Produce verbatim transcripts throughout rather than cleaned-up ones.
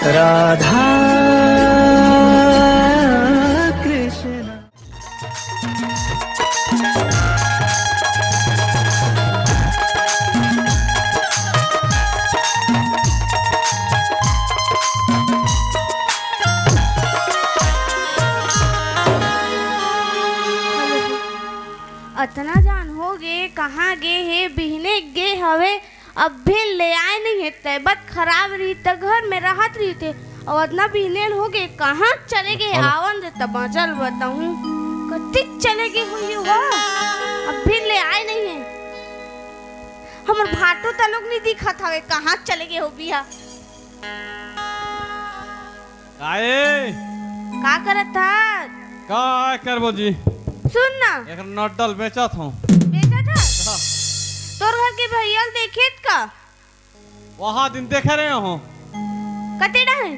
राधा कृष्ण। अतना जान हो गे, कहाँ गे हे? बिहने गे हवे, अभी ले आए नहीं हे। तबीयत खराब रही त घर में रहत रही थे, अउ अतना बिहने हो गे, कहाँ चले गे? आवन दे तब चल बताऊं, कतिक चले गे हुई हो, अभी ले आए नहीं हे। हमर भाटो तलोक नहीं दिखत हवे, कहाँ चले गे हो बिया? काए? का करत हस? का करबो जी? सुन ना। एकर नड्डल बेचत हूँ। बेचत हस? हाँ। तोर घर के भैया ल देखेत का? वहाँ दिन देखे रहे हो। कते डहर?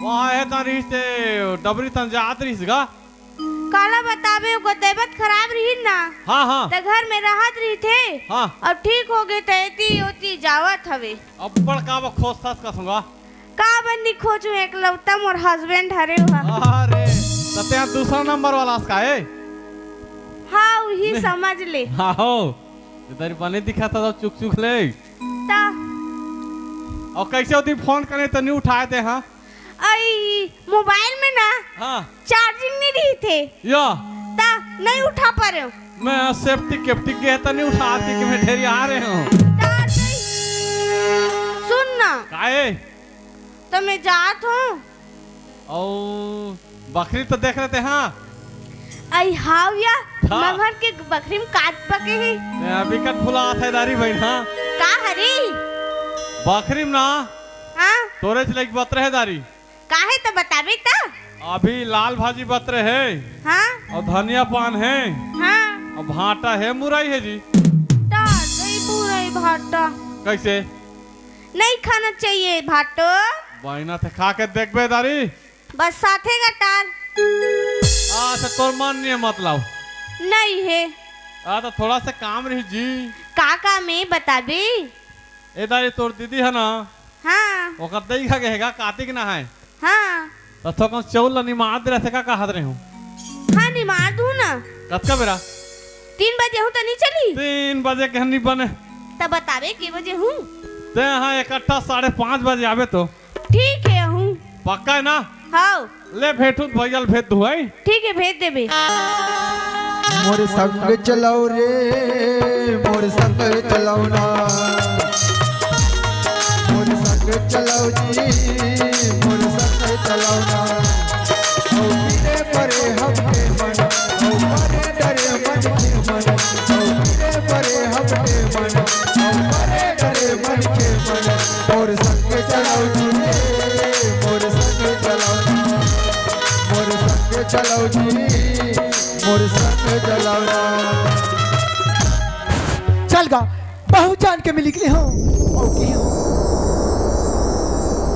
वहाँ हे तन रिहिस ते डबरी तन जात रिहिस गा। काला बताबे, ओकर तबीयत खराब रही ना। हाँ, हाँ। त घर में रहत रही थे। हाँ। अब ठीक हो गे त एती ओती जावत हवे। अब्बड़ का बा खोज थास का सुंगा। का बन्नी खोजू, एकलौता मोर husband हरे हुआ। अरे, त तें दूसरा नंबर वाला अस का ए? हाँ, उही नहीं। समझ ले। हाँ हो, इधर बने दिखा था तो चुक चुक ले। ता। अउ कैसे होती फोन करे त नहीं उठाए थे, हाँ? आई मोबाइल में ना हाँ। Charging नहीं रही थे। या। ता नहीं उठा पा रहे हो। मैं सेफ्टी केफ्टी के त नहीं उठा दी कि मैं ढेरी आ रहे हूँ। ता नहीं। सुन ना। काए? त मैं जात हूँ। अउ बकरी तो देख लेते हाँ। आई हाव या हाँ। मगर के बकरी में काट पके ही। मैं अभी कट फुला था दारी बहन हाँ। का हरी? बकरी में ना। हाँ। तोरे चले एक बतरे हे दारी। काहे त बताबे त? अभी लाल भाजी बतरे हे। हाँ। अउ धनिया पान हे। हाँ। अउ भाटा हे मुरई हे जी। डाल गई मुरई भाटा। कैसे? नहीं खाना चाहिए भाटो। बहिना थे खा के देखबे दारी। बस साथे का टाल। अच्छा, तोर मन नहीं है मतलब? नहीं है। आ, तो थोड़ा सा काम रही जी। का काम है बताबे? ए दारी, तोर दीदी है ना? हाँ। ओकर दई खा के हेगा, कातिक ना है। हाँ। तो थोकन चौल ला निमार दे रहे का कहत रहे हूँ। हाँ, निमार दूँ ना। कतका बेरा? तीन बजे हूँ तो नहीं चली? तीन बजे के नहीं बने। तब बताबे के बजे हूँ? ते हाँ, इकट्ठा साढ़े पाँच बजे आबे तो। ठीक है, हूँ। पक्का है ना? हाँ। ले भेंटू त भैया ल भेज दू, है? ठीक है, भेज देबे। मोर संग चलाओ रे, मोर संग चलाओ ना। मोर संग चलाओ जी, मोर संग चलाओ ना। ओ पीरे परे हमके मन, ओ परे डरे मन के मन। ओ पीरे परे हमके मन, ओ परे डरे मन के मन। मोर संग चलाओ जी रे, मोर संग चलाओ ना। मोर संग चलाओ जी, मोर संग चलाओ ना। चल गा, बहुत जान के मिली के हो।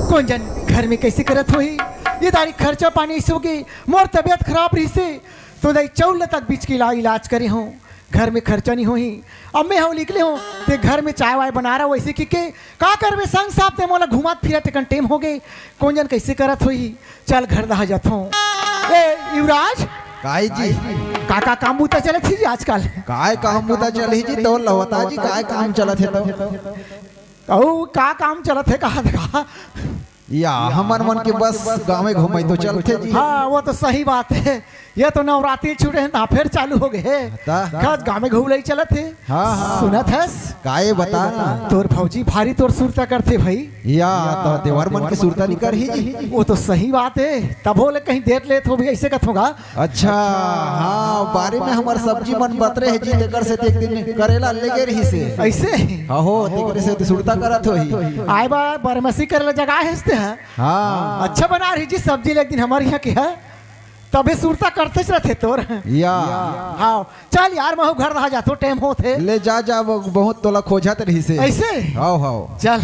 कौन जन घर में कैसे करत होही? ये दारी खर्चा पानी सुगी, मोर तबीयत खराब रही से, तो दाई चौल तक बीच के इला-, इलाज करे हो। घर में खर्चा नहीं होही। अब मैं हूँ निकले हूँ, ते घर में चाय वाय बना रहा, वैसे कि के का करबे संग साहब, ते मोला घुमात फिरत एकन टेम हो गए। कौन जन कैसे करत होही? चल घर दहा जात हूँ। ए युवराज, काई जी? का का काम बूता चलत ही जी आजकल? काय काम बूता चलही जी? तो लवता जी, काय काम चलत है तो? कहू का काम चलत है, कहा था? या, हमर मन के बस गाँवे घूमे तो चलथे जी। हाँ, वो तो सही बात है। ये तो नवरात्रि छूटे हैं ना, फिर चालू हो गए। ता? खस गाँवे घूमे चलत है। हाँ, हाँ। सुनत हस? काये बता ना? तोर भौजी भारी तोर सुरता करथे भाई। या, तो देवर मन के सुरता नहीं करही जी। वो तो सही बात है। तभो ले कहीं देर लेत हो भी ऐसे कथोगा। अच्छा, हाँ, बारी में हमर सब्जी मन बतरे है जी, तेकर से एक दिन करेला लेगे रही से। ऐसे? हाँ हो, तेकरे से तो सुरता करत होही। आए बा, बरमसी करेला जगह है इसते है। हाँ। अच्छा बना रही जी सब्जी, लेकिन हमारे यहाँ की है, तबे सुरता करते रहते तोर। या। हाँ, चल यार, महू घर रहा जातो, टाइम होत हे। ले जा, जा, वो बहुत तोला खोजत रहिस हे। ऐसे? हाव, हाव। चल।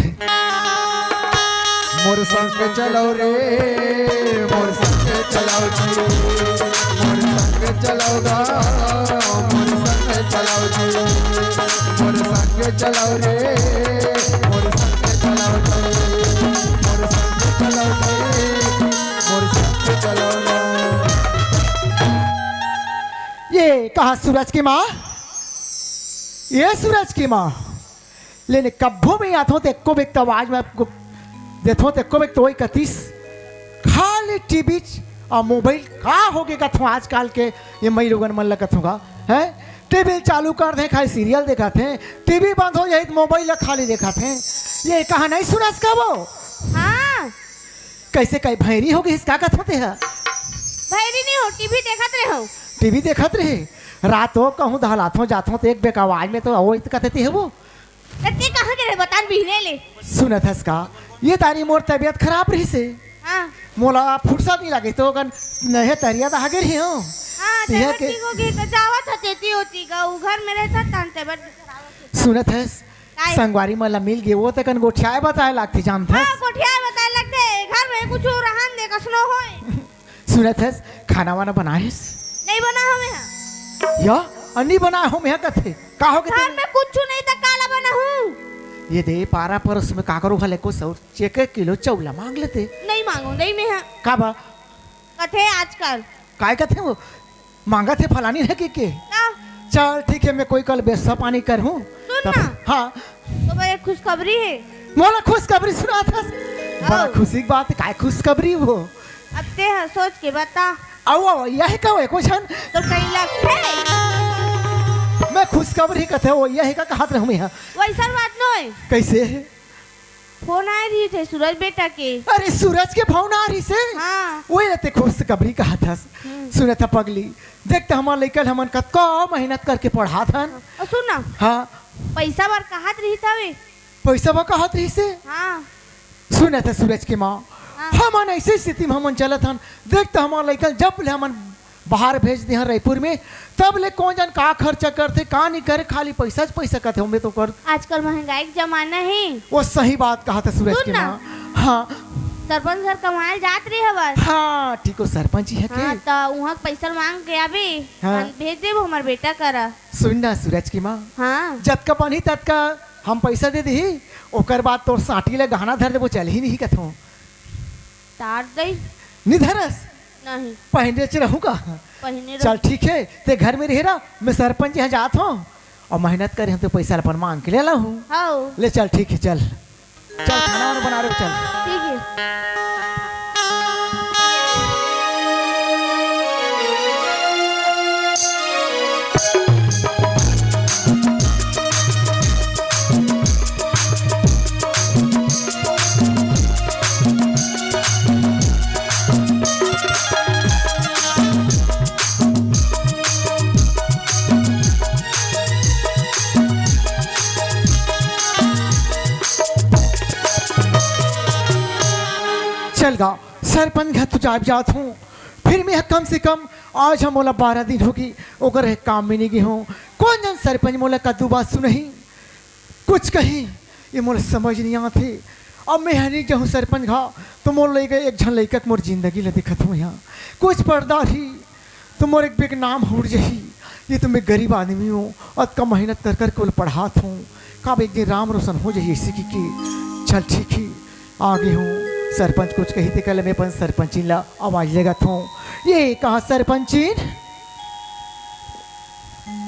मोर संग चलाओ रे, मोर संग चलाओ जी, मोर संग चलाओ गा, मोर संग चलाओ जी, मोर संग चलाओ रे, मोर संग चलाओ जी, मोर संग चलाओ जी। आ सूरज के माँ, ये सूरज के माँ, लेने कब्बो में आथों ते एको बेक तो आवाज में आपको देथों ते एको बेक तो वही कतिस, खाली टीवी और मोबाइल का हो गए कथों आजकल के ये मई लोगन मन लगत होगा, हैं? टीवी चालू कर दे, खाली सीरियल देखत हैं, टीवी बंद हो जाए तो मोबाइल ला खाली देखत हैं। ये कहा नहीं सुनस का वो? हाँ। कैसे कई भैरी हो गई, इसका कथों ते है? भैरी नहीं हो, टीवी देखत रहे हो। टीवी देखत रहे, रात हो कहूँ दहलाथों जाथों तो एक बेक आवाज में तो वो इत कथते है वो। ते कहाँ के रहे बतान बिहने ले। सुनत हस का, ये तारी मोर तबीयत खराब रही से। हाँ। मोला फुर्सत नहीं लगे तो कन नहे तरिया दहा गे रही हूँ। हाँ, तिहे तबीयत के ठीक हो गई तो जावत हते ती होती का, वो घर में रहता तान तबीयत खराब होती। सुनत हस, काय? संगवारी मन ला मिल गे, वो ते कन गोठियाए बताए लागथे, जानथस? हाँ, गोठियाए बताए लागथे, घर में कुछ रहन दे, कसनो होए। सुनत हस, खाना वाना बनाए हस? नहीं बना हो मैं हाँ। या, अन्नी बनाए हो मैं कथे, का हो के घर तेरे? में कुछ नहीं था, काला बना हूँ। ये दे, पारा परोस में काकरो खा ले को सौ, एक एक किलो चौला मांग लेते। नहीं मांगो, नहीं मैं हाँ। का बा? कथे आजकल। काय कथे वो? मांगत हे फलानी है कि के? का? चल ठीक है, मैं कोई कल बेस्सा पानी कर हूँ। सुन तब ना। हाँ। तो भाई एक खुशखबरी है। मोला खुशखबरी सुनात हस। बड़ा आओ। खुशी की बात है, काय खुशखबरी वो? अब ते ह सोच के बता। आओ, आओ, यह का है, कुछ हन? तो कहीं लगथे। मैं खुशखबरी कथे, वो यह का कहत रहूँ मैं। वैसा बात नहीं। कैसे? फोन आए रही थे सूरज बेटा के। अरे, सूरज के फोन आ रही से? हाँ। वही रहते खुशखबरी कहत हस। हम्म। सुनत ह पगली, देख त हमार लइका ल हमन कतका मेहनत करके पढ़ात हन। और सुन ना। हाँ। पैसा बर कहत रही था वे। पैसा बर कहत रही से? हाँ। सुनत ह सूरज के माँ, हाँ। हमन ऐसे स्थिति में हमन चलत हन। देख त हमार लइका ल जब ले हमन बाहर भेज दे हन रायपुर में, तब ले कौन जान का खर्चा करथे, का नहीं करे, खाली पैसा च पैसा करथे। हमें तो कर आजकल महंगाई के जमाना है। वो सही बात कहत ह सूरज सुन के ना। माँ। हाँ। सरपंच घर कमाए जात रहे हवस। हाँ, ठीक हो, सरपंच ही है के? हाँ, त उहाँ के पैसा मांग के आबे, हाँ। हम भेज देबो हमर बेटा करा। सुन ना सूरज की माँ। हाँ। जतका बनही ततका हम पैसा दे देही, ओकर बाद तोर साटी ले गहना धर देबो, चल ही नहीं कथों। तार दई। नहीं धरस? नहीं। पहिने च रहूँगा। पहिने चल रह- ठीक है, ते घर में रहे रहा, मैं सरपंच यहाँ जात हूँ और मेहनत करे हम तो पैसा अपन मांग के ले ला हूँ। हाँ। ले चल ठीक है, चल। चल खाना वाना बना रहे हो, चल। ठीक है। चल गा, सरपंच घर तो जाब जात हूँ, फिर मैं कम से कम आज हम मोला बारह दिन होगी, ओकर काम में नहीं गे हूँ। कौन जन सरपंच मोला कद्दू बात सुनही, कुछ कही, ये मोला समझ नहीं आथे। अब मैं हनी जाहूँ सरपंच घा, तो मोर लइका एक झन लइका के मोर जिंदगी ला देखत हूँ यहाँ। कुछ पर्दा ही तो मोर एक बेक नाम उड़ जही। ये तो मैं गरीब आदमी हूँ, अतका मेहनत कर कर के ओला पढ़ात हूँ, का एक दिन राम रोशन हो जही ऐसे की, की। चल ठीक ही, आगे हूँ। सरपंच कुछ कही थे कल, मैं अपन सरपंचिन ला आवाज लगात हूँ। ये कहा सरपंचिन?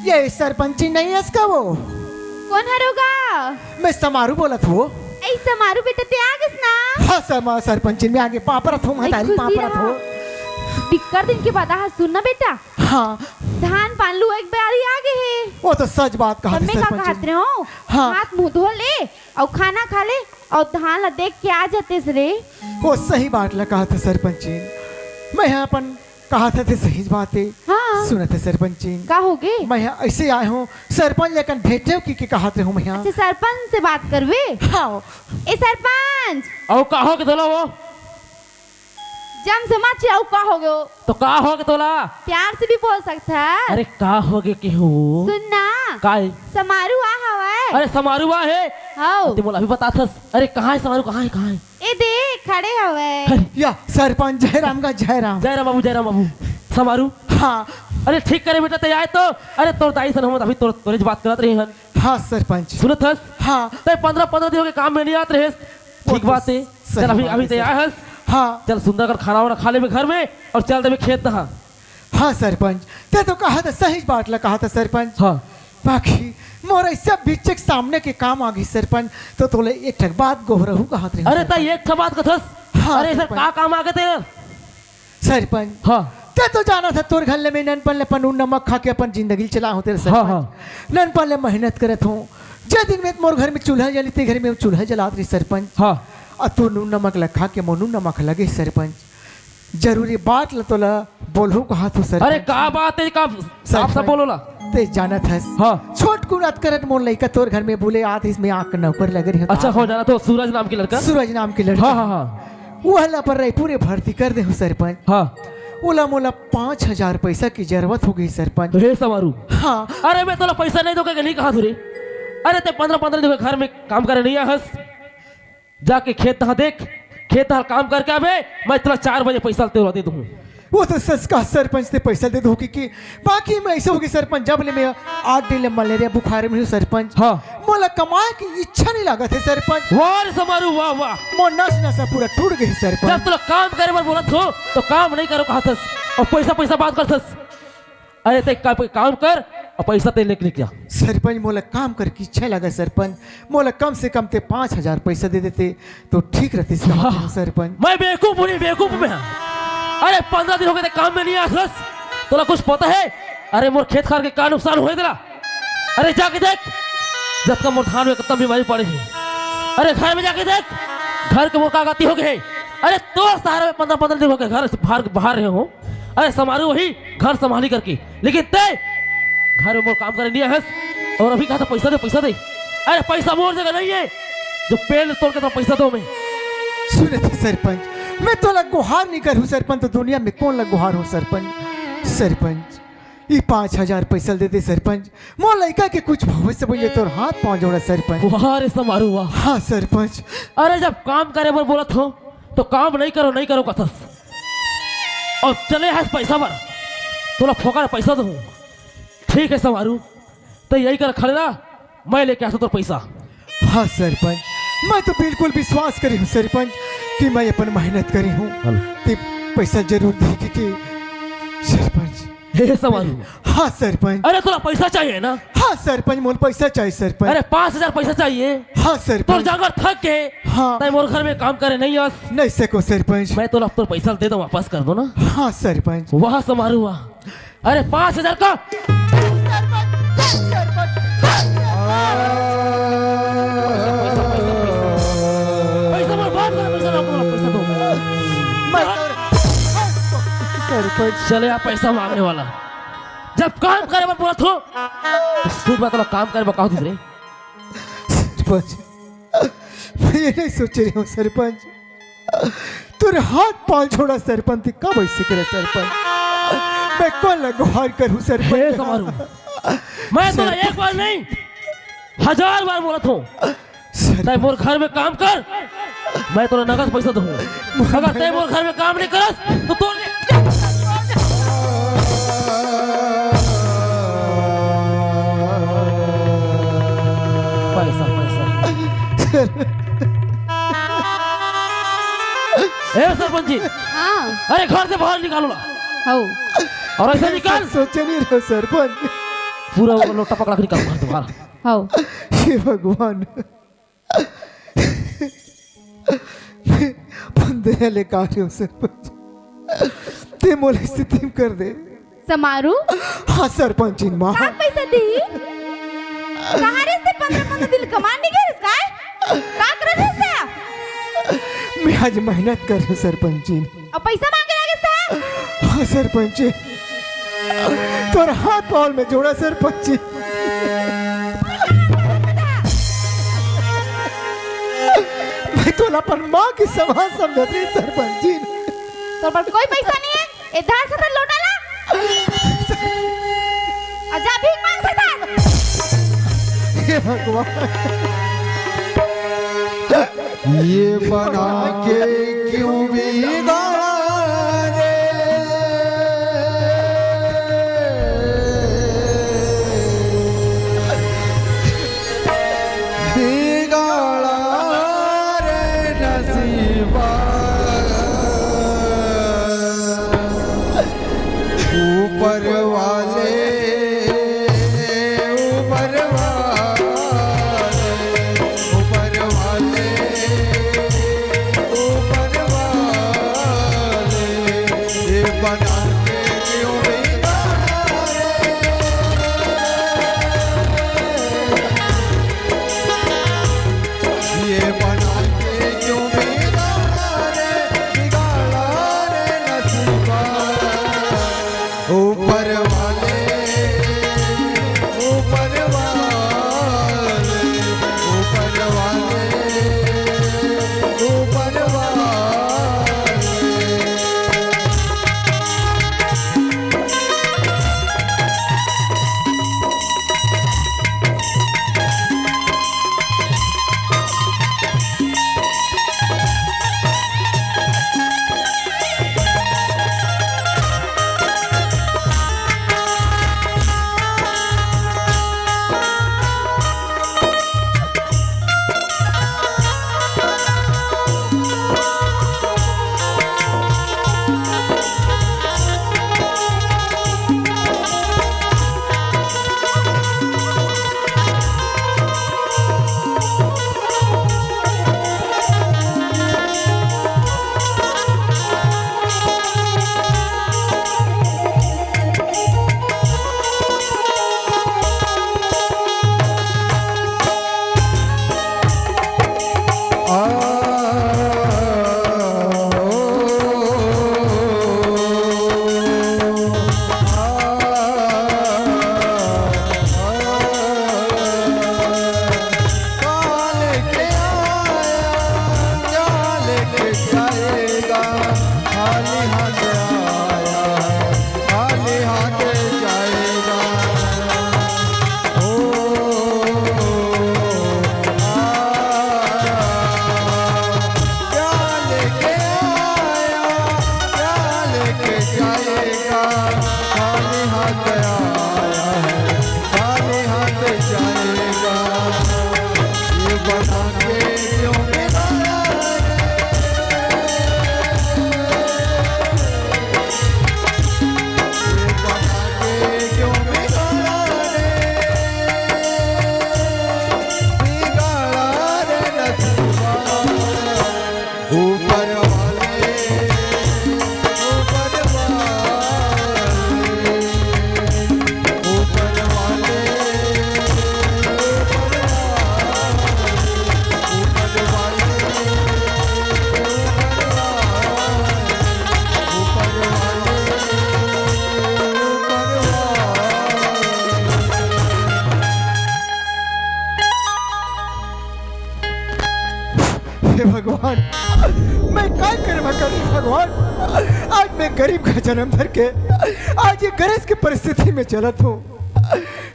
ये सरपंचिन नहीं है इसका वो? कौन हरोगा? मैं समारू बोलत हूँ। ऐ समारू बेटा ते आ गस ना? हाँ सर, मैं सरपंचिन में आगे पाँव परत हूँ, महतारी पाँव परत हूँ। बिक्कर दिन के बाद आ, सुन ना बेटा, हाँ। धान पान लुए के बारी आ गे हे। वो तो सच बात कहा थे सरपंच। मैं का कहत रहे हो? हाँ। हाथ मुंह धो ले अउ खाना खा ले अउ धान ला देख के आ जातेस रे। वो सही बात ला कहा थे सरपंच जी। मैं यहाँ अपन कहा था थे सही बात है। हाँ। सुना थे सरपंच जी। का हो गे? मैं यहाँ ऐसे आए हूँ, सरपंच लेकिन भेटे हो कि, कि कहा थे हूँ मैं यहाँ। अच्छा, सरपंच से बात करवे? हाँ। ए सरपंच। अउ का हो गे तोला वो? जम से मत चिल्लाओ, का हो गयो? तो का हो गे तोला? प्यार से भी बोल सकता है। अरे का हो गे केहू? सुन ना। का है? समारू आ हवय। अरे समारू आ हे? हाव। ते मोला अभी बता थस। अरे कहाँ है समारू, कहाँ है, कहाँ है? ए दे, खड़े हवय। अरे या सरपंच जयराम का जयराम। जयराम बाबू, जयराम बाबू। समारू। हाँ। अरे ठीक करे बेटा, ते आए तो। अरे तोर दाई सन हम अभी तोर, तोरे से बात करत रही हन। हाँ सरपंच। सुनत हस? हाँ। ते पन्द्रह, पन्द्रह दिन हो गे काम में नहीं आत रहेस। ठीक बात है। चल अभी, अभी ते आए हस। हाँ। चल सुंदर कर खाना वाना खा लेबे घर में और चल देबे खेत तहाँ। हाँ सरपंच, ते तो कहा था, सही बात ला कहा था सरपंच। हाँ। बाकी मोर ऐसे बिच्चे के सामने के काम आ गई सरपंच, तो तोले एक ठक बात गोहरहू कहा थे। अरे, तैं एक ठक बात कथस? हाँ, अरे सर, सरपंच। का काम आ गए तेरे? सरपंच। हाँ। ते तो जाना था, तोर घर ले मैं ननपन ले अपन नून नमक खा के अपन जिंदगी चला हों तेरे सरपंच। हाँ। ननपन ले मेहनत करत हों, जे दिन में मोर घर में चूल्हा जली, ते घर में चूल्हा जलात रही सरपंच। हाँ। अउ तोर नून नमक ला खा के मोर नून नमक लगे सरपंच। जरूरी बात ला तोला बोलहू कहा तो सरपंच। अरे, का बात है, का साफ साफ बोलो ला। ते जानत हस। हाँ। छोट कुनात करत मोर लइका तोर घर में बुले आत हिस, मैं आँख नौकर लगे रही। अच्छा, हो जाना तो सूरज नाम के लड़का। सूरज नाम के लड़का। हाँ, हाँ, हाँ। वो हला पर रायपुर में भर्ती कर दे हूँ सरपंच। हाँ। ओला मोला पाँच हजार पैसा की जरूरत हो गई सरपंच। हे समारू। हाँ। अरे, मैं तोला पैसा नहीं दो के नहीं कहा तू रे। अरे, ते पंद्रह पंद्रह दिन के घर में काम करे नहीं आहस। जाके खेत तहाँ देख, खेत तहाँ काम करके आबे, मैं तोला चार बजे पैसा तेला दे दूँ। वो तो सच का सरपंच ते पैसा दे दो कि, कि बाकी मैं ऐसे होगी सरपंच, जब ले मैं आठ दिन ले मलेरिया बुखार में हूँ सरपंच। हाँ। मोला कमाए की इच्छा नहीं लागत है सरपंच। वाह रे समारू, वाह, वाह। मोर नस नसा पूरा टूट गई सरपंच। जब तोला काम करे बर बोलत हों, तो काम नहीं करो कहा थस, अउ पैसा, पैसा बात करथस। अरे, ते का-, काम कर अउ पैसा ते लेके निकल जा। सरपंच, मोला काम करे की इच्छा लगा सरपंच, मोला कम से कम ते पाँच हजार पैसा दे देते तो ठीक रहती वाह। सरपंच। मैं बेवकूफ हूँ, नहीं बेवकूफ मैं। अरे, पंद्रह दिन हो गए ते काम में नहीं आथस, तोला कुछ पता है? अरे, मोर खेत खार के का नुकसान होए तेला? अरे, जाके देख, जतका मोर धान में कतका बीमारी पड़े है। अरे, घर में जाके देख, घर के मोर का गति हो गए है। अरे, तोर सहारा में पंद्रह पंद्रह दिन हो गए घर से बाहर, बाहर रहे हों। अरे, समारू वही घर संभाली करके, लेकिन ते घर में मोर काम करे नहीं आहस। अउ अभी कहा था पैसा दे, पैसा दे। अरे, पैसा मोर जगह नहीं है, जो पेड़ तोड़ के तो पैसा दो मैं। सुने थे सरपंच, मैं तोला गुहार नहीं करूँ सरपंच, तो दुनिया में कौन ला गुहार हो सरपंच? सरपंच, ई पाँच हजार पैसा दे दे सरपंच, मोर लइका के कुछ भविष्य बन जाए, तोर हाथ पाँव जोड़ा सरपंच। वाह रे समारू, वाह। हाँ सरपंच। अरे, जब काम करे बर बोलत हों, तो काम नहीं करो, नहीं करो कथस। अउ चले हस पैसा बर, तोला फोकट पैसा दूँ। ठीक है समारू, तो यही कर खड़े रह, मैं लेके आता तोर पैसा। हाँ सरपंच, मैं तो बिल्कुल विश्वास करी हूँ सरपंच कि मैं अपन मेहनत करी हूँ। हेलो। ते पैसा जरूर देगी कि सरपंच। हे समारू। हाँ सरपंच। अरे, तोला पैसा चाहिए ना? हाँ सरपंच, मोला पैसा चाहिए सरपंच। अरे, पाँच हजार पैसा चाहिए। हाँ सरपंच। तोर जांगर थक के। हाँ। तैं मोर घर में काम करे नहीं आस। नहीं सको सरपंच। मैं तोला तोर पैसा दे दो, वापस कर दो ना। हाँ सरपंच। वाह समारू, वाह। अरे, पाँच हजार का। पैसा बर्बाद कर, पैसा ना, पैसा दो। मैं तो सरपंच। चले आ पैसा मांगने वाला। जब काम करे बर बोलत हों, तो सुन बात ला, काम करे बर कहा दूसरे। सरपंच, मैं ये नहीं सोच रही हूँ सरपंच। तोर हाथ पाँव छोड़ा सरपंच, ते कब ऐसे करे सरपंच? मैं कौन ला गुहार करूँ सरपंच? हे समारू, मैं तो सरपंच। एक बार नहीं, हजार बार बोलत हों। सरपंच। तैं मोर घर में काम कर, मैं तोला नगद पैसा दूँ। अगर तैं मोर घर में काम नहीं करस, तो तोर पैसा, पैसा। ए सरपंच जी। हाँ। अरे घर से बाहर निकालो ला। हौ। और ऐसे निकाल। सोचे नहीं रहो सरपंच। पूरा वो लोटा पकड़ा के निकाल घर से बाहर। हौ। हे भगवान। बंदे ले कार्य सरपंच। ते मोला स्थिति में कर दे। समारू? हाँ, सरपंचिन माँ। का पैसा दी? कहाँ रे से पंद्रह पंद्रह दिन कमान नहीं गए रे काय? का कर रहे से? मैं आज मेहनत कर रहे सरपंचिन। और पैसा मांगे लगे से? हाँ, सरपंचिन। तोर हाथ पाँव में जोड़ा सरपंचिन। मैं तोला अपन माँ के समान समझत रही सरपंचिन। तोर पर कोई पैसा नहीं है? ए, धर से धर लोटा ला। आ जा भीख मांग से धर। हे भगवान। ये बना के क्यों बिगाड़ा रे? बिगाड़ा रे नसीबा। बना के क्यों बिगाड़ा रे? ये बना के क्यों बिगाड़ा रे? बिगाड़ा रे नसीबा। ऊपर वाले, ऊपर वाले, ऊपर वाले, ऊपर वाले। हे भगवान, मैं काय करम करी भगवान? आज मैं गरीब का जन्म धर के आज ये गरज की परिस्थिति में चलत हूँ।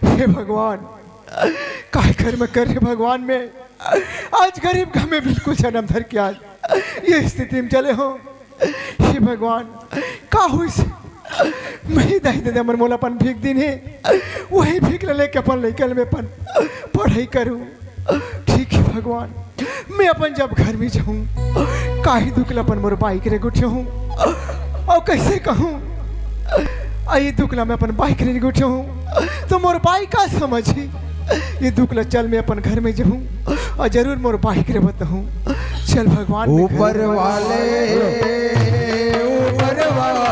हे भगवान, काय करम कर रे भगवान, मैं आज गरीब का मैं बिल्कुल जन्म धर के आज ये स्थिति में चले हूँ। हे भगवान, का होइस? मैं दाई ददा मन मोला अपन भीख दिन हे, वही भीख ला लेके अपन लइका ल मैं अपन पढ़ाई करूँ। ठीक हे भगवान, मैं अपन जब घर में जाहूँ, काही दुख ला अपन मोर बाई करा गोठियाहूँ, अउ कइसे कहूँ, अ ये दुख ला मैं अपन बाई करा गोठियाहूँ, त मोर बाई का समझही? ये दुख ला चल मैं अपन घर में जाहूँ अउ जरूर मोर बाई करा बताहूँ। चल भगवान, मैं घर ऊपर वाले, ऊपर वाले,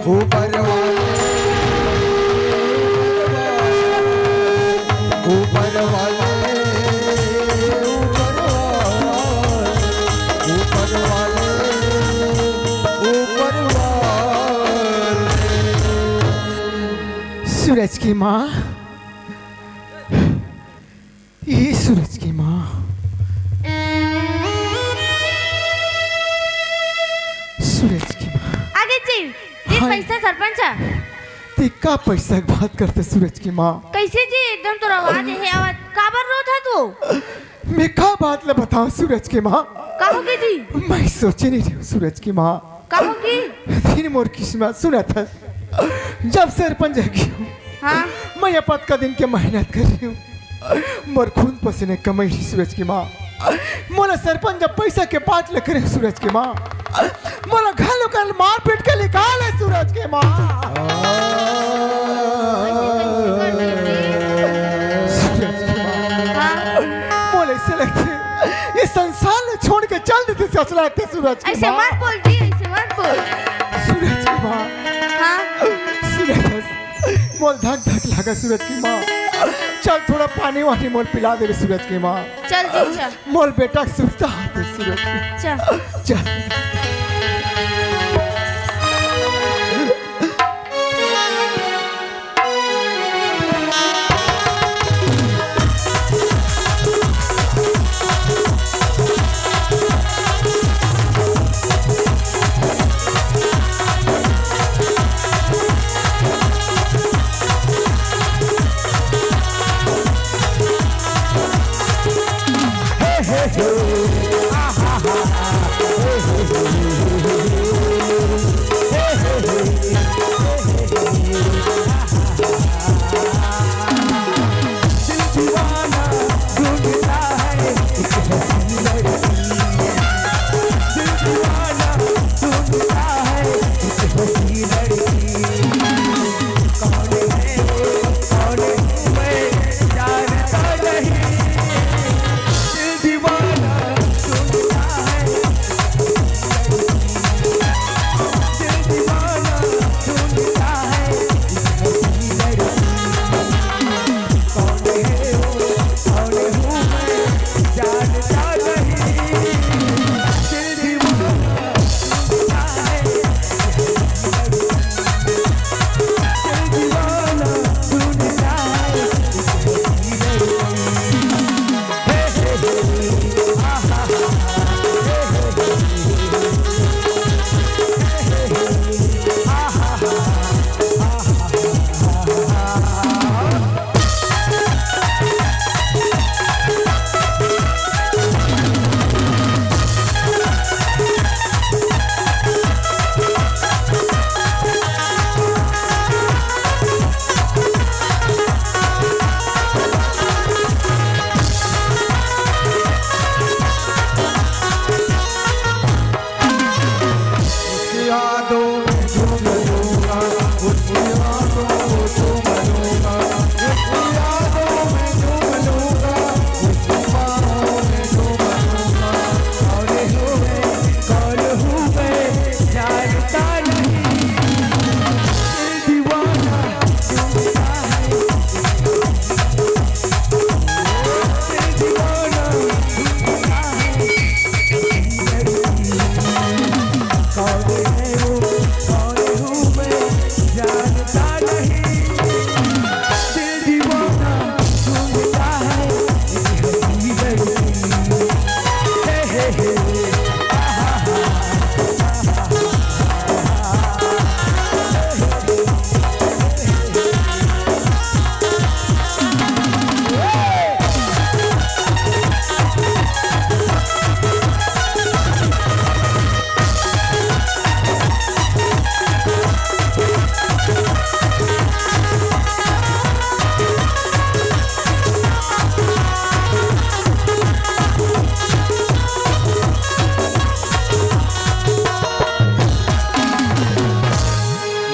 ऊपर वाले, ऊपर वाले, ऊपर वाले, ऊपर वाले, ऊपर वाले। सूरज की माँ, ये सूरज की माँ, सूरज की माँ। आगे जी, ये हाय। पैसा सरपंच है। ते का पैसा के बात करते सूरज की माँ? कैसे जी, एकदम तोर आवाज है, आवाज। काबर रोत है तू? मैं का बात ला बताऊं सूरज की माँ? का हो गई जी? मैं सोचे नहीं रही हूँ सूरज की माँ। का हो गई? दिन मोर किस्मत सुना था, जब सरपंच हो गई हूँ। हाँ। मैं ये पद का दिन के मेहनत कर रही हूँ, मोर खून पसीने कमाई ही सूरज की माँ। मोला सरपंच जब पैसा के बात ले करे सूरज की माँ, मोला घलो कल मारपीट के निकाले सूरज की माँ। सूरज की माँ। हाँ। मोला ऐसे लगथे, ये संसार ला छोड़ के चल देते ससुराल ते सूरज की ऐसे माँ। मत बोल जी, ऐसे मत बोल। सूरज की माँ। हाँ। सूरज, मोर धक धक लागे सूरज की माँ। चल थोड़ा पानी वानी मोर पिला दे रे सूरज की माँ। चल जी, चल। मोर बेटा सुस्ता होते सूरज की। चल। चल।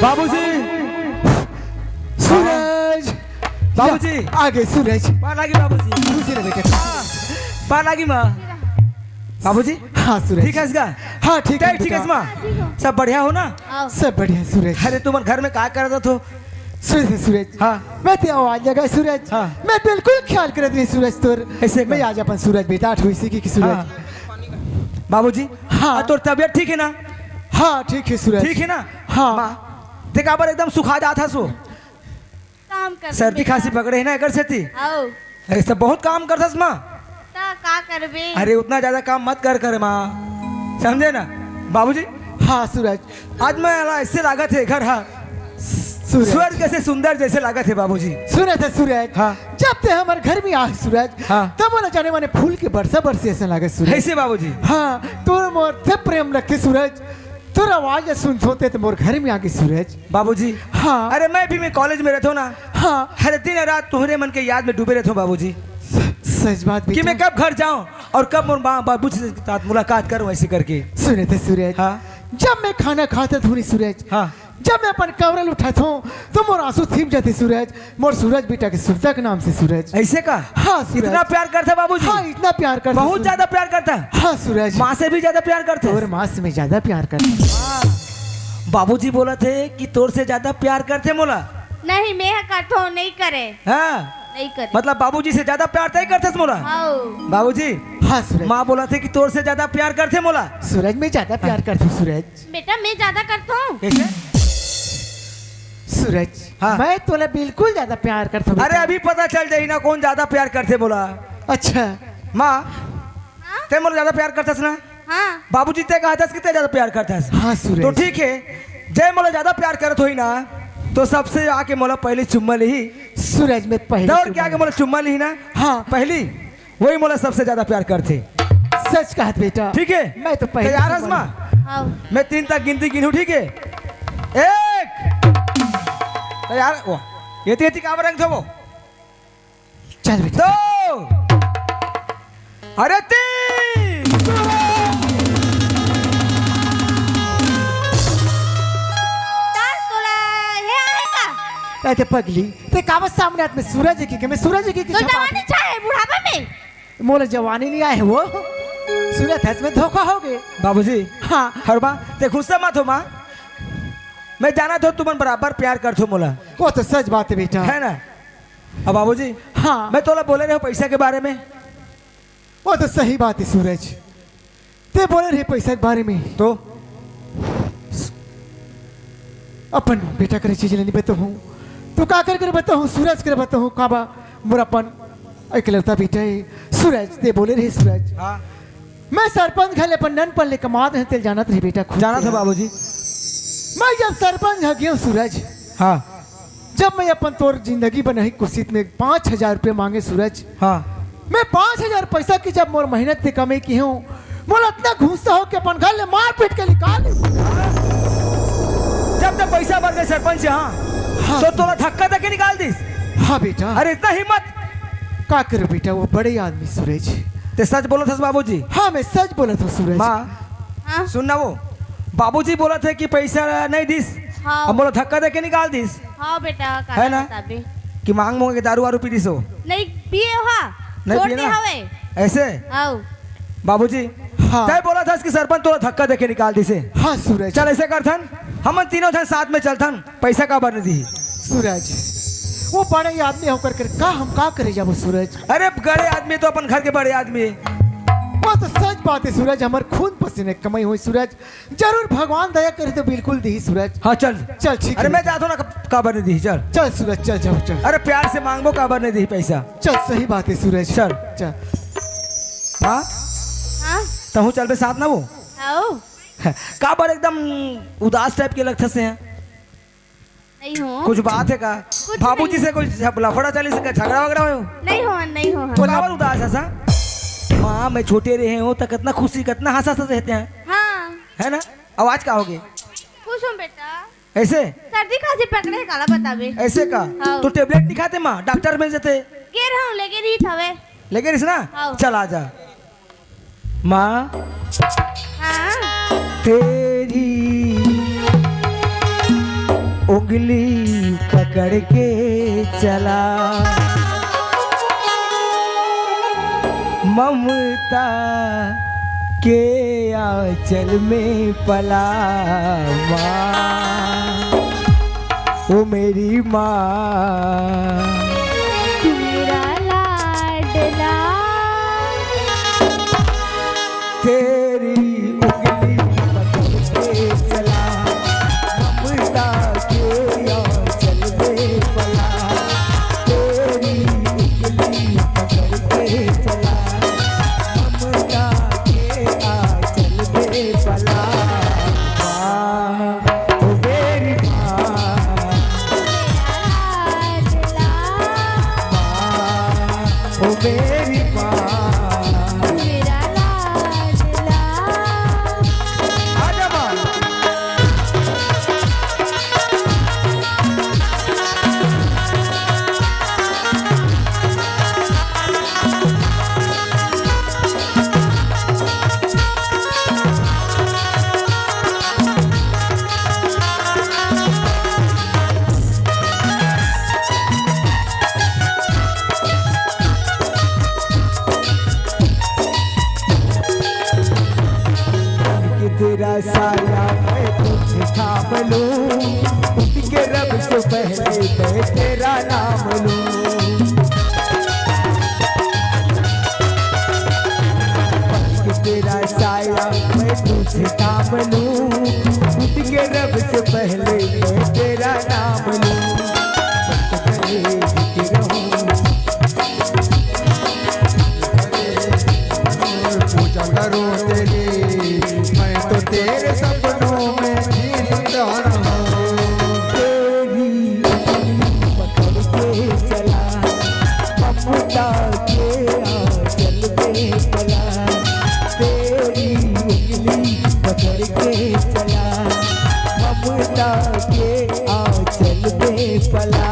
बाबूजी। सूरज। बाबूजी। या, आगे सूरज। पार लागी बाबूजी। खुशी रहे बेटे। हाँ, पार लागी माँ। बाबूजी। हाँ सूरज। ठीक है इसका? हाँ, ठीक है ठीक बेटा। है माँ। सब बढ़िया हो ना? सब बढ़िया सूरज। अरे तुम घर में का करत हो? सूरज, सूरज। हाँ। मैं ते आवाज लगा सूरज। हाँ। मैं बिल्कुल ख्याल करत नहीं सूरज तोर। ऐसे का? मैं आज अपन सूरज बेटा आठ हुई सी की, की सूरज। हाँ। बाबूजी। हाँ। आ, तोर तबीयत ठीक है ना? हाँ, ठीक है सूरज। ठीक है ना? हाँ। माँ, देख, काबर एकदम सुखा जात हस वो। काम कर सर्दी बेटा। खांसी पकड़े है ना, एकर सेती। आओ। ऐसा बहुत काम करथस माँ। त का करबे? अरे, उतना ज्यादा काम मत कर, कर माँ, समझे ना बाबूजी? हाँ सूरज। आज मैं अला ऐसे लागत है घर हा सूरज। स्वर्ग से सुंदर जैसे लागत है बाबूजी। सुने थे सूरज। हाँ। जब ते हमर घर में आए सूरज, हाँ। तब मोला जाने माने फूल के बरसा बरसी ऐसे लागे सूरज। ऐसे बाबूजी। हाँ, तोर मोर से प्रेम रखे सूरज। तोर आवाज सुनत होते तो मोर घर में आगे सूरज। बाबूजी। हाँ। अरे मैं भी मैं कॉलेज में रहता हूँ ना। हाँ। हर दिन रात तुम्हारे मन के याद में डूबे रहता हूँ बाबूजी। स-, सच बात कि बेटा। मैं कब घर जाऊँ और कब मोर माँ बाबूजी के साथ मुलाकात करूँ ऐसे करके। सुने थे सूरज। हाँ। जब मैं खाना खाता था सूरज। हाँ। जब मैं अपन कवरल उठाता हूँ तो मोर आंसू थिम जाते सूरज। मोर सूरज बेटा के सुरता के नाम से सूरज। ऐसे का? हाँ, सूरज। इतना प्यार करता बाबूजी? हाँ, इतना प्यार करता बहुत सूरज। ज्यादा प्यार करता। हाँ, सूरज। माँ से भी ज्यादा प्यार करता। और माँ से मैं ज्यादा प्यार करता। बाबूजी बोलत हे कि तोर से ज्यादा प्यार करथे मोला। नहीं, मैं ह करथों, नहीं करे। हाँ। नहीं करे। मतलब बाबूजी से ज्यादा प्यार तय करथस मोला? हाँ। बाबूजी। हाँ, सूरज। माँ बोलत हे कि तोर से ज्यादा प्यार करथे मोला। सूरज, मैं ज्यादा प्यार करथों, सूरज। बेटा, मैं ज्यादा करथों। कैसे? सूरज, हाँ। मैं तोला बिल्कुल ज्यादा प्यार करथों, अरे, बेटा। अभी पता चल जाही ना, कौन ज्यादा प्यार करथे मोला। अच्छा। माँ, हाँ? ते मोला ज्यादा प्यार करथस ना? हाँ। बाबूजी ते कहथस कि ते ज्यादा प्यार करथस। हाँ, सूरज। तो ठीक है, जय मोला ज्यादा प्यार करत होही ना, तो सबसे आके मोला पहली चुम्मा लिही। सूरज, मैं पहली दौड़ के चुम्मा आके मोला चुम्मा लिही ना। हाँ। पहली, वही मोला सबसे ज्यादा प्यार करथे। सच कहत बेटा। ठीक है? मैं तो पहली तैयार हस माँ? हाँ। मैं तीन तक गिनती गिनहूँ, ठीक है? एक। तैयार? वाह। ये तीन, ये तीन काबर रंग थो वो? चल बेटा। दो। अरे तीन। तार तोला हे आहे का? अरे पगली, ते काबर सामने आत में सूरज हे कि, कि मैं सूरज हे कि, कि तो छपा जवानी चाहे बुढ़ापा में? मोला जवानी नहीं आए वो। सूरज हंस में धोखा हो गए। बाबूजी। हाँ। हर बार ते गुस्सा मत हो माँ। मैं जानथों तुमन बराबर प्यार करथो मोला। वो तो सच बात है बेटा। है ना? अब बाबूजी, हाँ। मैं तोला बोले रहे पैसा के बारे में। वो तो सही बात है सूरज, ते बोले रहे पैसा के बारे में। तो? अपन बेटा करे चीज लेनी बताहूँ, तो का कर कर बताहूँ सूरज, कर बताहूँ काबर मोर अपन इकलौता बेटा है सूरज, ते बोले रहे सूरज। हाँ। मैं सरपंच घर ले अपन नन पन ले कमात रहे, तेल जानत रहे बेटा खुद। जानत हो बाबूजी। मैं जब सरपंच घर गयो सूरज, हाँ। जब मैं अपन तोर जिंदगी बनाही कुसित में पाँच हजार रुपये मांगे सूरज। हाँ। मैं पाँच हजार पैसा की जब मोर मेहनत से कमाई की हूँ, मोला इतना गुस्सा हो के अपन घर ले मार पीट के निकाल दे। जब तक पैसा भर के सरपंच, हाँ, हाँ। तो तोला धक्का दे के निकाल दिस। हाँ बेटा। अरे इतना हिम्मत। का करो बेटा, वो बड़े आदमी सूरज। ते सच बोलत हस बाबूजी? हाँ, मैं सच बोलत हूँ सूरज। माँ, हाँ। सुन ना वो, बाबूजी बोलत हे कि पैसा नहीं दिस, हाँ। अब मोला धक्का दे के निकाल दिस। हाँ बेटा, का है ना? बताबे? कि मांग मोंग के दारू वारू पी दिस हो। नहीं पिए हो, हाँ। नहीं छोड़ पिए दे ना? हवे। ऐसे? आओ। बाबूजी, हाँ। तय बोलत हस कि सरपंच तोला धक्का दे के निकाल दिस हे। हाँ सूरज। चल ऐसे करथन, हमन तीनों झन साथ में चलथन। पैसा काबर नहीं दिही? सूरज, वो बड़े आदमी होकर कर का हम का करे जाबो सूरज? अरे बड़े आदमी तो अपन घर के बड़े आदमी हे। वो तो सच बात है सूरज, हमर खून पसीने कमाई होही सूरज, जरूर भगवान दया करे तो बिल्कुल दिही सूरज। हाँ चल। चल ठीक अरे है। मैं जाथों ना, काबर नहीं दिही, चल। चल सूरज, चल जाओ, चल। अरे प्यार से मांगबो, काबर नहीं दिही पैसा। चल सही बात है सूरज। चल। चल। हाँ? हाँ? तहूँ चलबे साथ ना वो? आओ। काबर एकदम उदास टाइप के लगथस हे? नहीं हो। कुछ बात है का? कुछ बाबूजी नहीं। से कोई झप-, लफड़ा चलिस हे का, झगड़ा वगड़ा हो? नहीं हो, नहीं हो। तो काबर उदास हस? माँ, मैं छोटे रहे हों त कितना खुशी, कितना हंस हंस रहते हैं। हाँ। है ना? आवाज का हो गे? खुश हूँ बेटा। ऐसे? सर्दी खांसी पकड़े हे, काला बताबे। ऐसे का? हाँ। तो टेबलेट नहीं खाते माँ, डॉक्टर मिल जाते। गे रहूं, लेके नहीं था वे। लेके रहिस ना? हाँ। चल आ जा। माँ, हाँ। तेरी उंगली पकड़ के चला, ममता के आंचल में पला। माँ, ओ मेरी माँ, मेरा लाडला। तेरी उंगली पकड़ के चला, ममता के आंचल में पला। तेरी उंगली पकड़ के चला, ममता के आंचल में पला। माँ, ओ मेरी माँ, माँ, ओ मेरी माँ। आजा माँ। कि तेरा साया मैं तुझे थाम लूं, उठ के रब से पहले मैं तेरा नाम लूं। पलक तेरा साया मैं तुझे थाम लूं, उठ के रब से पहले मैं तेरा नाम लूं। मत करे कि रहूं पूजा करो तेरी, मैं तो तेरे सपनों में जीता हूँ। तेरी उंगली पकड़ के चला, ममता के आंचल में पला। तेरी उंगली पकड़ के चला, ममता के आंचल में पला।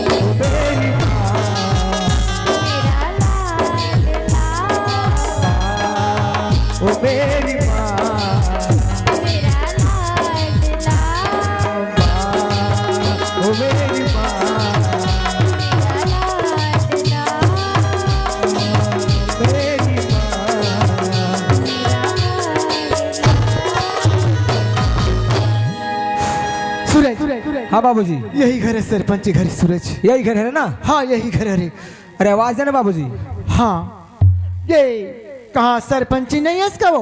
ओ मेरी माँ, मेरा लाडला। ओ मेरी माँ, मेरा लाडला। माँ, ओ मेरी माँ, मेरा लाडला। मेरी माँ। सूरज। हाँ बाबूजी। यही घर है सरपंच के घर, सूरज। यही घर है ना? हाँ, यही घर है रे। अरे आवाज है ना बाबूजी? हाँ। ये कहाँ सरपंची नहीं है इसका वो?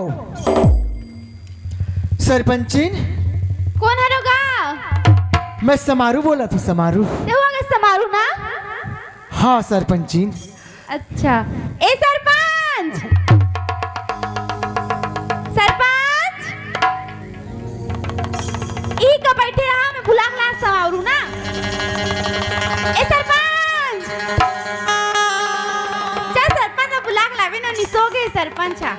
सरपंचीन? कोन हरो गा? मैं समारू बोलत हूँ, समारू। ते हुआ के समारू ना? हाँ सरपंचीन। अच्छा, ए सरपंच, सरपंच, ई का बैठे रहा, मैं बुला के ला समारू ना। ए सरपंच, जा सरपंच ला बुला के लावे ना, निसो गे सरपंच हा।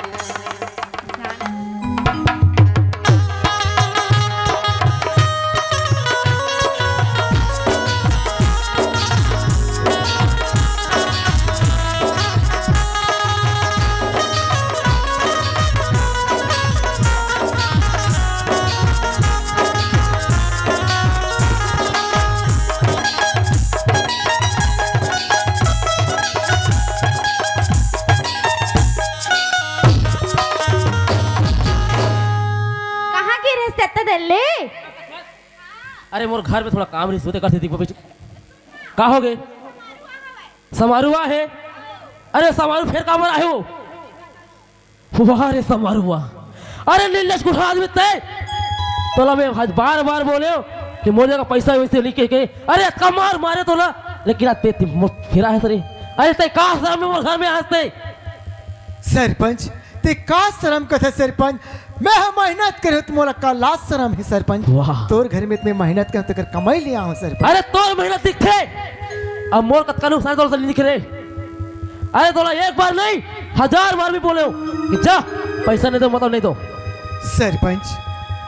कहाँ के रहिस तेत्ता देर ले? अरे मोर घर में थोड़ा काम रहिस होते करते दीपक बेटी। का हो गे? समारू आहे। अरे समारू फेर काबर आहे हो? वाह रे समारू वाह। अरे निर्लज कुठा आदमी ते। तोला मैं आज बार बार बोले हो कि मोर जगह पैसा वैसे लिखे के। अरे अतका मार मारे तोला। लेकिन आज ते, ते मोर फेरा है सरे। अरे ते का शरम है मोर घर में आज ते? सरपंच, ते का शरम कथे सरपंच? मैं ह मेहनत करे त मोला का लाज शरम हे सरपंच? वाह। तोर घर में त मैं मेहनत करे तेकर कमाई ले आहूं सरपंच। अरे तोर मेहनत दिखथे, अब मोर कतका नुकसान तोला नहीं दिखे रे। अरे तोला एक बार नहीं, हजार बार भी बोले हो कि जा, पैसा नहीं दो, मतलब नहीं दो। सरपंच,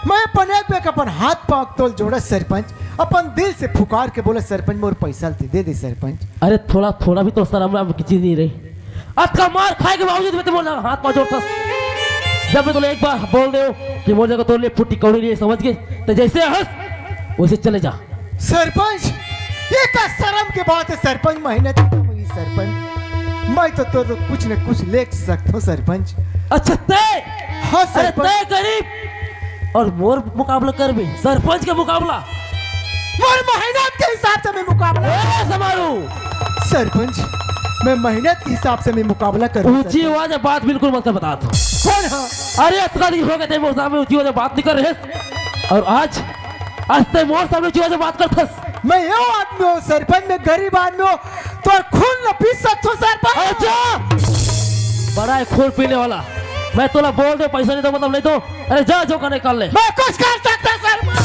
मैं अपन एक बेर अपन हाथ पांव तोल जोड़ा सरपंच, अपन दिल से पुकार के बोला सरपंच, मोर पैसा ल ते दे दे सरपंच। अरे थोड़ा, थोड़ा भी तो शरम नाम की चीज नहीं रही। अतका मार खाए के बावजूद भी ते मोर हाथ पांव जोड़थस। जब मैं तोला एक बार बोल दे हो कि मोर जगह तोर लिए फुटी कौड़ी नहीं है, समझ गे? ते जैसे हस वैसे चले जा। सरपंच, ये का शरम के बात है सरपंच? मेहनत की कमाई सरपंच, मैं तो तोर कुछ न कुछ ले सकता हूँ सरपंच। अच्छा ते? हाँ अरे सरपंच। ते गरीब और मोर मुकाबला करबे, सरपंच के मुकाबला। मोर मेहनत के हिसाब से मैं मुकाबला। ए, समारू। सरपंच, मैं मेहनत के हिसाब से मैं मुकाबला करूँ, ऊंची सरपंच। आवाज में बात बिल्कुल मत कर, बता दो। कौन है? अरे, अतका दिन हो गए थे मोर सामने ऊंची आवाज में बात नहीं कर रहे। और आज, आज ते मोर सामने ऊंची आवाज में बात करथस। मैं यो आदमी हूँ सरपंच, मैं गरीब आदमी हूँ, तोर खून ल पी सकथो सरपंच। अच्छा, बड़ा है खून पीने वाला। मैं तोला बोल दे, पैसा नहीं दो, मतलब नहीं दो। अरे जा, जो करने कर ले। मैं कुछ कर सकता सरपंच।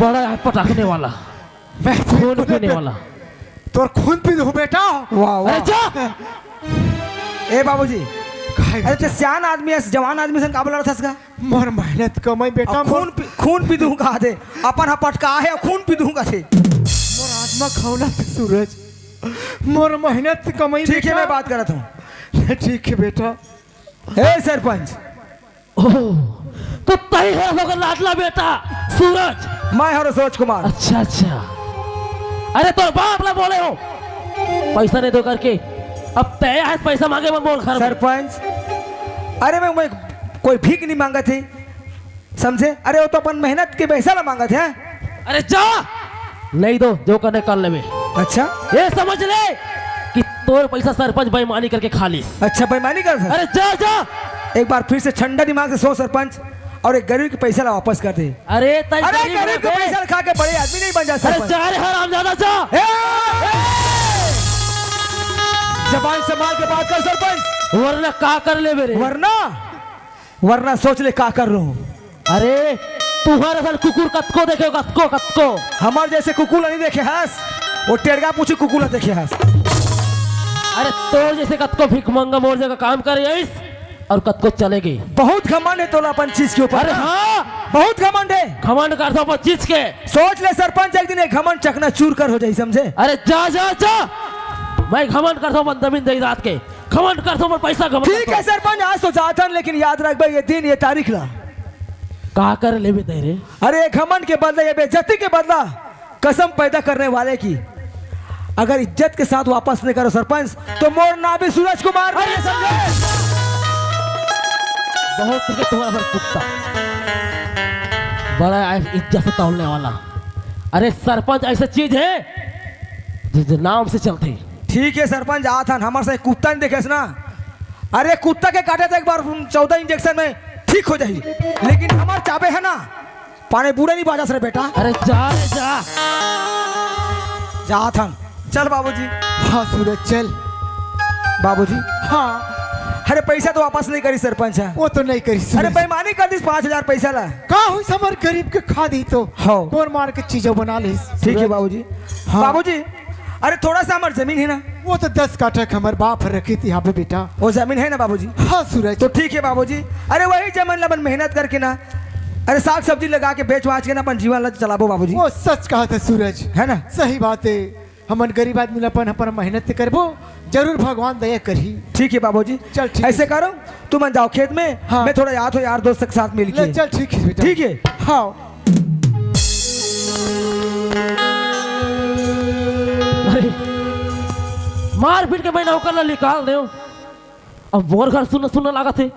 बड़ा है पटाखने वाला। मैं खून पीने वाला। तोर खून पी लूं बेटा। वाह, वाह। अरे जा। ए बाबूजी, काहे? अरे ते सियान आदमी है, जवान आदमी सन काबर लड़थस का? मोर मेहनत कमाई बेटा, अब मोर खून पी, खून पी दूं का दे। अपन ह पटका है, खून पी दूं का दे। मोर आत्मा खौला थे सूरज, मोर मेहनत कमाई ठीक है, बेटा। मैं बात करत हूँ। ठीक है बेटा। ए सरपंच, ओह, तो तही हरस ओकर लाडला बेटा सूरज। मैं हरो सूरज कुमार। अच्छा, अच्छा। अरे, तोर बाप ला बोले हो, पैसा नहीं दो करके। अब तय है पैसा मांगे बर मोर घर में। सरपंच, अरे मैं, मैं कोई भीख नहीं मांगत हे, समझे? अरे वो तो अपन मेहनत के पैसा ला मांगत हे। अरे जा, नहीं दो, जो करने कर लेवे। अच्छा, ये समझ ले कि तोर पैसा सरपंच बेईमानी करके खा लीस। अच्छा, बेईमानी कर। अरे जा, जा। एक बार फिर से ठंडा दिमाग से सोच सरपंच, और एक गरीब के पैसा ला वापस कर दे। अरे तैं अरे गरीब गरीब के बे। पैसा ला खा के बड़े आदमी नहीं बन जा अरे सरपंच। जा रे हरामजादा, जा। ए! जबान संभाल के बात कर सरपंच। वरना का कर लेबे रे? वरना, वरना सोच ले का कर रहूं। अरे तुहर असन कुकुर कतको देखे हो, कतको, कतको। हमर जैसे कुकुर ला नहीं देखे हस, वो टेड़गा पूछी कुकुर ला देखे हस। अरे तोर जैसे कतको भिखमंगा मोर जगह काम करे आइस, और कतको चले गे। बहुत घमंड है तोला अपन चीज के ऊपर। अरे हाँ। बहुत घमंड है। घमंड करथों अपन चीज के। सोच ले सरपंच, एक दिन ये घमंड चकनाचूर कर हो जाही, समझे? अरे जा, जा, जा। मैं घमंड करथों अपन जमीन जायदाद के। घमंड करथों अपन पैसा, घमंड ठीक करथों। है सरपंच, आज तो जाथन, लेकिन याद रखबे ये दिन, ये तारीख ला। का कर लेबे तैं रे? अरे ये घमंड के बदला, ये बेइज्जती के बदला कसम पैदा करने वाले की अगर इज्जत के साथ वापस नहीं करो सरपंच, तो मोर नाम भी सूरज कुमार नहीं, समझे? बहुत के तुम्हारा पर कुत्ता बड़ा है, इज्जत से तौलने वाला। अरे सरपंच ऐसा चीज है जो, जो नाम से चलते। ठीक है सरपंच, आथन, हमर से कुत्ता नहीं देखे ना। अरे कुत्ता के काटे तो एक बार चौदह इंजेक्शन में ठीक हो जाही, लेकिन हमर चाबे है ना, पानी बूढ़े नहीं बाजा रे बेटा। अरे जा रे जा। जाथन। चल बाबूजी। हाँ सूरज चल। बाबूजी। हाँ। अरे पैसा तो वापस नहीं करी सरपंच है। वो तो नहीं करी अरे सूरज। बेईमानी कर दिस पाँच हजार पैसा ला। का होइस हमर गरीब के खा दिस तो। हाँ। कोन मार के चीजों बना लिस। ठीक है सूरज। बाबूजी। हाँ। बाबूजी। अरे थोड़ा सा हमर जमीन है ना। वो तो दस काठा के हमर बाप ह रखिस यहाँ पे बेटा। वो जमीन है ना बाबूजी? हाँ सूरज। तो ठीक है बाबूजी। अरे वही जमीन ला अपन मेहनत करके ना, अरे साग सब्जी लगा के बेच बाच के ना अपन जीवन ला चलाबो बाबूजी। वो सच कहत हे सूरज। है ना? सही बात है। हमन गरीब आदमी ला अपन, अपन मेहनत करबो, जरूर भगवान दया करही। ठीक है बाबूजी। चल ठीक है। ऐसे करो, तुमन जाओ खेत में, हाँ। मैं थोड़ा याद हो यार दोस्त के साथ मिल ले के। चल ठीक है बेटा। ठीक है। हाँ। अरे, मार पीट के मैं नौकर ला निकाल देव। अब मोर घर सुन्ना सुन्ना लागत हे।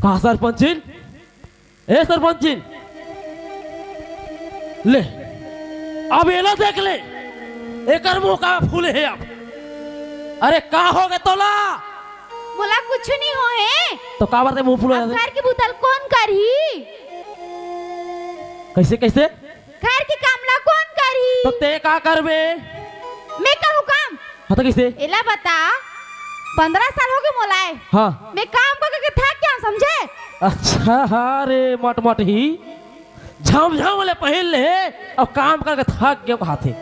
कहाँ सरपंचिन? ए सरपंचिन, ले, अब एला देख ले, एकर मुंह का फूले हे अब। अरे का हो गे तोला? मोला कुछु नहीं हो हे। तो काबर ते मुंह फुला अब हे? घर के बुता ल कोन करही? कैसे, कैसे? घर के काम ला कोन करही? तो ते का करबे? मैं करूँ काम? हाँ, तो कैसे? एला बता, पंद्रह साल हो गे मोला ए। हाँ। मैं काम कर करके थक गेंव, समझे? अच्छा, हाँ रे, मटमट ही। झमझम ले पहिर ले हे, अब काम करके थक गेंव कहाथे।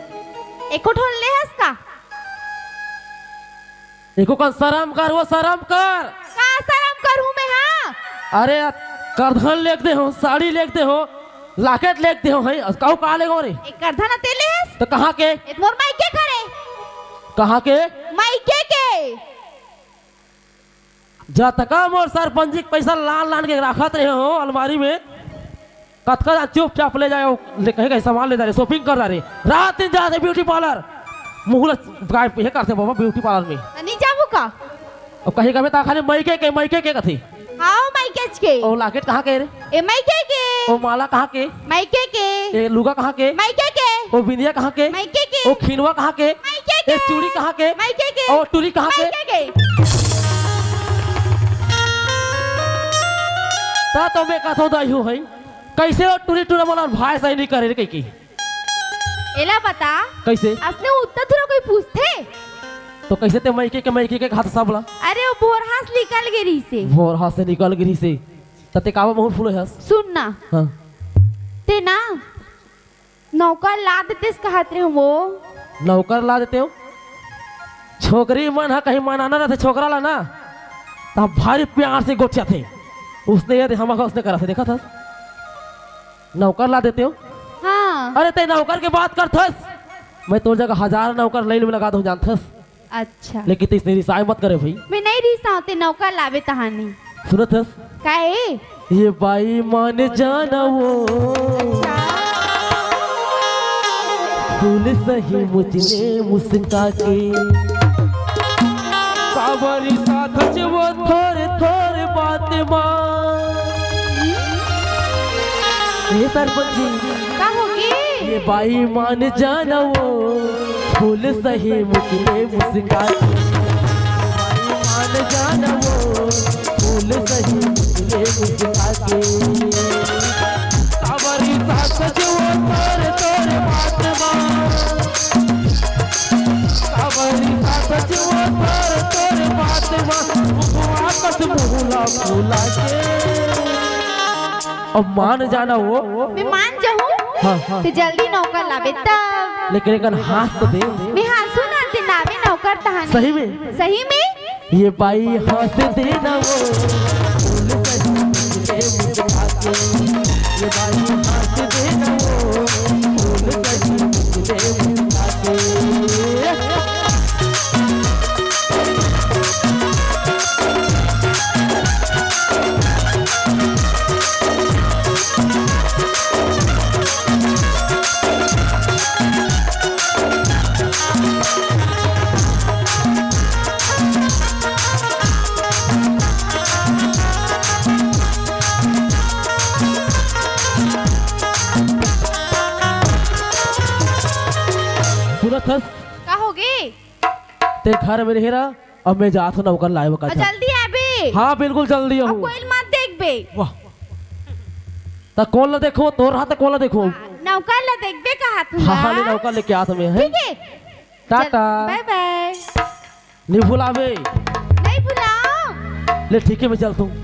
एको ठोन ले हस का? एको कन शरम कर, वो शरम कर। का शरम करहूँ मैं, हाँ? अरे, करधन लेग दे हों, साड़ी लेग दे हों, locket लेग दे हों, हई, अउ का लेगों रे? एक करधन ते ले हस? तो कहाँ के? ए मोर मायके के हरे। कहाँ के? मायके के। जतका मोर सरपंची के पैसा लान लान के राखत रहे हों अलमारी में, कतका झन चुपचाप ले जाए, ले कहीं कहीं सामान ले जा रहे, shopping कर जा रहे, रात दिन जाथे beauty parlour, मुंह ल काय ये करथे बाबा beauty parlour में। त नहीं जाबो का? अब कहीं कभी ता खाली मायके के, मायके के कथे। हाँ, मायकेच के। ओ locket कहाँ के रे? ए मायके के। ओ माला कहाँ के? मायके के। ए लुगा कहाँ के? मायके के। ओ बिंदिया कहाँ के? मायके के। ओ खिनवा कहाँ के? मायके के। ए चूड़ी कहाँ के? मायके के। ओ टूरी कहाँ के? मायके के। ता तो मैं कथों दाई हो हई, कैसे ओ टूरी टूरा मन भाई सही नहीं करे रे कहीं की। एला बता, कैसे? असने उत्तर थोड़ा कोई पूछथे? तो कैसे ते मायके के, मायके के कहाथे सब ला? अरे, वो भोरहा से निकल गे रहिसे। भोरहा से निकल गे रहिसे। त ते काबर मुंह फुले हस? सुन ना। हाँ। ते ना, नौकर ला देतेस कहत रहे वो। नौकर ला देतेंव? छोकरी मन ह कहीं मनाना रहिथे छोकरा ला ना, त भारी प्यार से गोठियाथे। उसने ये हमका उसने करथे, देखत हस? नौकर ला देतेंव? हाँ। अरे, ते नौकर के बात करथस? मैं तोर जगह हजार नौकर line में लगा दूं, जानथस? अच्छा। लेकिन ते इसने रिसाय मत करे भाई। मैं नहीं रिसावं, ते नौकर लाबे तहानी। सुनत हस? काहे? ये बाई मान जाना वो। अच्छा। फूल सही मुझ ले मुस्का के। काबरी साथ च वो थोर थोर बात मा। हे सरपंच जी, का होगे? ये बाई मान जाना वो फूल सही मुझ ले मुस्का के। बाई मान जाना वो फूल सही मुझ ले मुस्का के। काबरी साथ च वो थोर थोर बात मा। काबरी साथ च वो थोर थोर बात मा। मुखवा कस मुहला फूला के। अब मान जाना वो। मैं मान जाहूँ। हाँ, हाँ। ते जल्दी नौकर लाबे तब। लेकिन एक हाथ तो दे। मैं हाँसू ना, ते लाबे नौकर तहानी। सही में? सही में? ये बाई हाँस देना वो, फूल सही मुझ ले मुस्का के। ये बाई हाँस देना वो, फूल सही मुझ ले मुस्का के। सुनत हस? का होगे? ते घर में रहे रहा, अब मैं जात हूँ नौकर लाए बर। अच्छा। जल्दी आबे। हाँ, बिल्कुल जल्दी अब आऊँ। कोई मत देखबे। वाह, त कोन ला देखो? तोर हाथ कोन ला देखो? नौकर ला देखबे कहा तू हाँ, हाँ, ले ना? नौकर लेके आत हूँ मैं, हैं? ठीक है। टाटा। चल, बाय बाय। नहीं भुलावे। नहीं भुलाओ। ले ठीक है, मैं चलता हूँ।